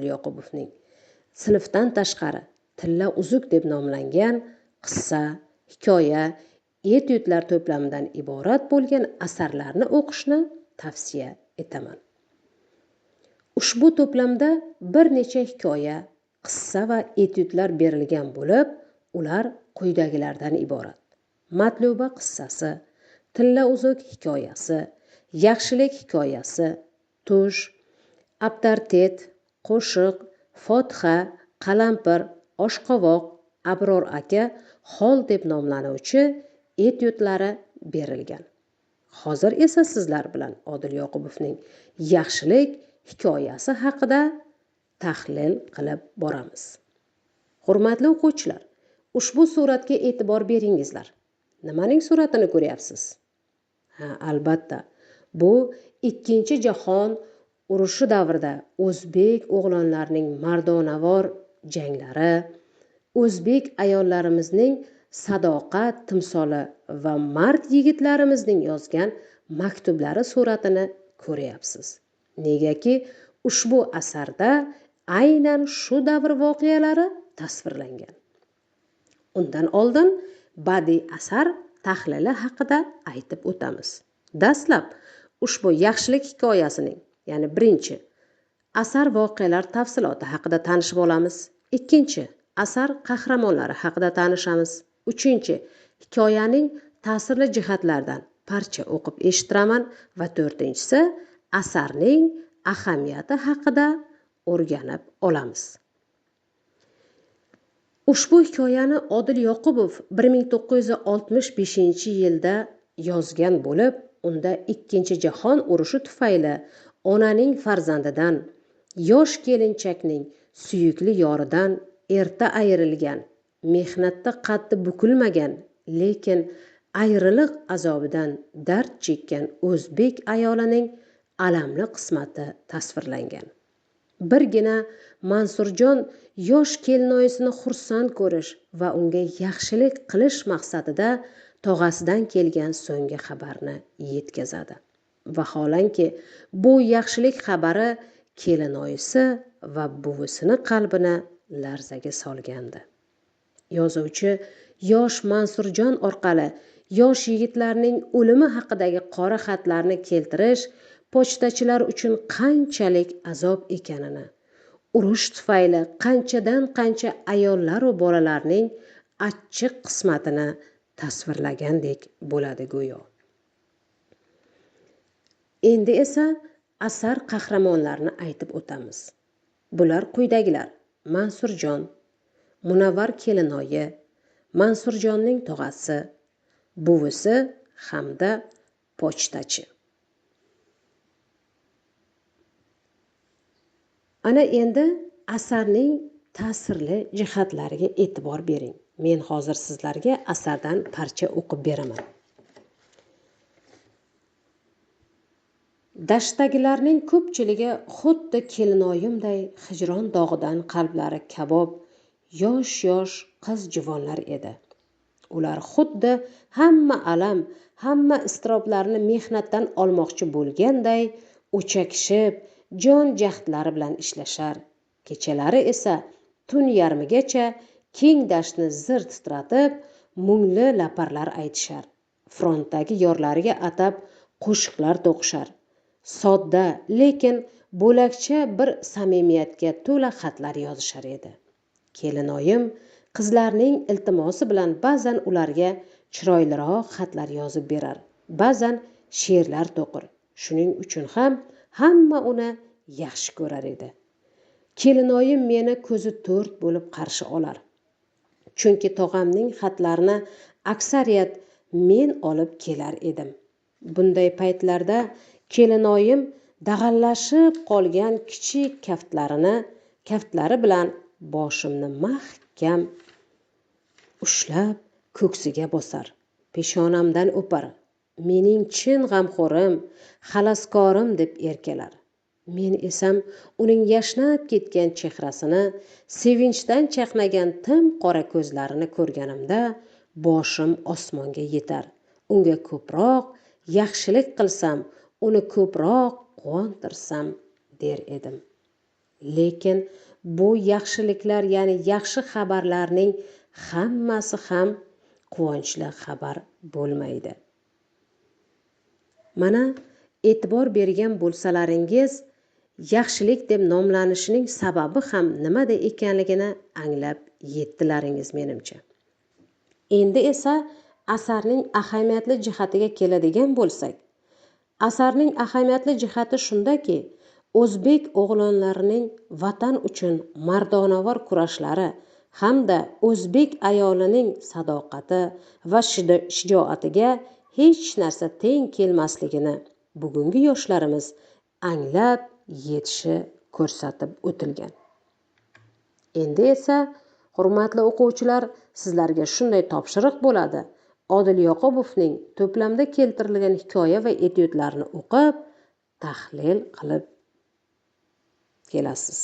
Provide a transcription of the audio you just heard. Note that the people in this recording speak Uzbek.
Odil Yoqubovning sinfdan tashqari Tilla uzuk deb nomlangan qissa, hikoya, etyudlar to'plamidan iborat bo'lgan asarlarni o'qishni tavsiya etaman. Ushbu to'plamda bir necha hikoya, qissa va etyudlar berilgan bo'lib, ular quyidagilardan iborat: Matluba qissasi, Tilla uzuk hikoyasi, Yaxshilik hikoyasi, Tush, Abtartet, Qo'shiq, Fotiha, Qalampir, Oshqovoq, Abror aka, Xol deb nomlanuvchi etyudlari berilgan. Hozir esa sizlar bilan Odil Yoqubovning Yaxshilik hikoyasi haqida tahlil qilib boramiz. Hurmatli o'quvchilar, ushbu suratga e'tibor beringizlar. Nimaning suratini ko'ryapsiz? Ha, albatta, bu Ikkinchi jahon urushi davrida o'zbek o'g'lonlarining mardonavor janglari, o'zbek ayollarimizning sadoqat timsoli va mard yigitlarimizning yozgan maktublari suratini ko'ryapsiz. Negaki ushbu asarda aynan shu davr voqealari tasvirlangan. Undan oldin badiiy asar tahlili haqida aytib o'tamiz. Dastlab ushbu Yaxshilik hikoyasining, ya'ni birinchi asar voqealar tafsiloti haqida tanishib olamiz. Ikkinchi, asar qahramonlari haqida tanishamiz. Uchinchi, hikoyaning ta'sirli jihatlaridan parcha o'qib eshittiraman va to'rtinchisi, asarning ahamiyati haqida o'rganib olamiz. Ushbu hikoyani Odil Yoqubov 1965-yilda yozgan bo'lib, unda Ikkinchi jahon urushi tufayli onaning farzandidan, yosh kelinchakning suyukli yoridan erta ayrilgan, mehnatda qaddi bukilmagan, lekin ayriliq azobidan dard chekkan o'zbek ayolining alamli qismati tasvirlangan. Birgina Mansurjon yosh kelinoyisini xursand ko'rish va unga yaxshilik qilish maqsadida tog'asidan kelgan so'nggi xabarni yetkazadi. Vaholanki, bu yaxshilik xabari kelinoyisi va buvisini qalbini larzaga solgandi. Yozuvchi yosh Mansurjon orqali yosh yigitlarning o'limi haqidagi qora xatlarni keltirish pochtachilar uchun qanchalik azob ekanini, urush tufayli qanchadan qancha ayollar va bolalarning achchiq qismatini tasvirlagandek bo'ladi go'yo. Endi esa asar qahramonlarini aytib o'tamiz. Bular quyidagilar: Mansurjon, Munavvar kelinoyi, Mansurjonning tog'asi, buvisi hamda pochtachi. Ana endi asarning ta'sirli jihatlariga e'tibor bering. Men hozir sizlarga asardan parcha o'qib beraman. Dashtdagilarning ko'pchiligi xuddi kelinoyimday hijron dog'idan qalblari kabob, yosh-yosh qiz juvonlar edi. Ular xuddi hamma alam, hamma iztiroblarni mehnatdan olmoqchi bo'lganday o'chakishib, jon jahdlari bilan ishlashar. Kechalari esa tun yarmigacha keng dashtni zir titratib, mungli laparlar aytishar. Frontdagi yorlariga atab qo'shiqlar to'qishar. Sodda, lekin bo'lakcha bir samimiyatga to'la xatlar yozishar edi. Kelinoyim qizlarning iltimosi bilan ba'zan ularga chiroyliroq xatlar yozib berar, ba'zan she'rlar to'qir. Shuning uchun ham hamma uni yaxshi ko'rar edi. Kelinoyim meni ko'zi to'rt bo'lib qarshi olar. Chunki tog'amning xatlarini aksariyat men olib kelar edim. Bunday paytlarda kelinoyim dag'allashib qolgan kichik kaftlari bilan boshimni mahkam ushlab ko'ksiga bosar, peshonamdan o'par. Mening chin g'amxo'rim, xaloskorim deb erkalar. Men esam uning yashnab ketgan chehrasini, sevinchdan chaqnagan tim qora ko'zlarini ko'rganimda boshim osmonga yetar. Unga ko'proq yaxshilik qilsam, uni ko'proq quvontirsam der edim. Lekin bu yaxshiliklar, ya'ni yaxshi xabarlarning hammasi ham quvonchli xabar bo'lmaydi. Mana e'tibor bergan bo'lsalaringiz, yaxshilik deb nomlanishining sababi ham nimada ekanligini anglab yetdilaringiz menimcha. Endi esa asarning ahamiyatli jihatiga keladigan bo'lsak, asarning ahamiyatli jihati shundaki, o'zbek o'g'lonlarining vatan uchun mardonavor kurashlari hamda o'zbek ayolining sadoqati va shijoatiga hech narsa teng kelmasligini bugungi yoshlarimiz anglab yetishi ko'rsatib o'tilgan. Endi esa hurmatli o'quvchilar, sizlarga shunday topshiriq bo'ladi. Odil Yoqubovning to'plamda keltirilgan hikoya va etyudlarni o'qib, tahlil qilib kelasiz.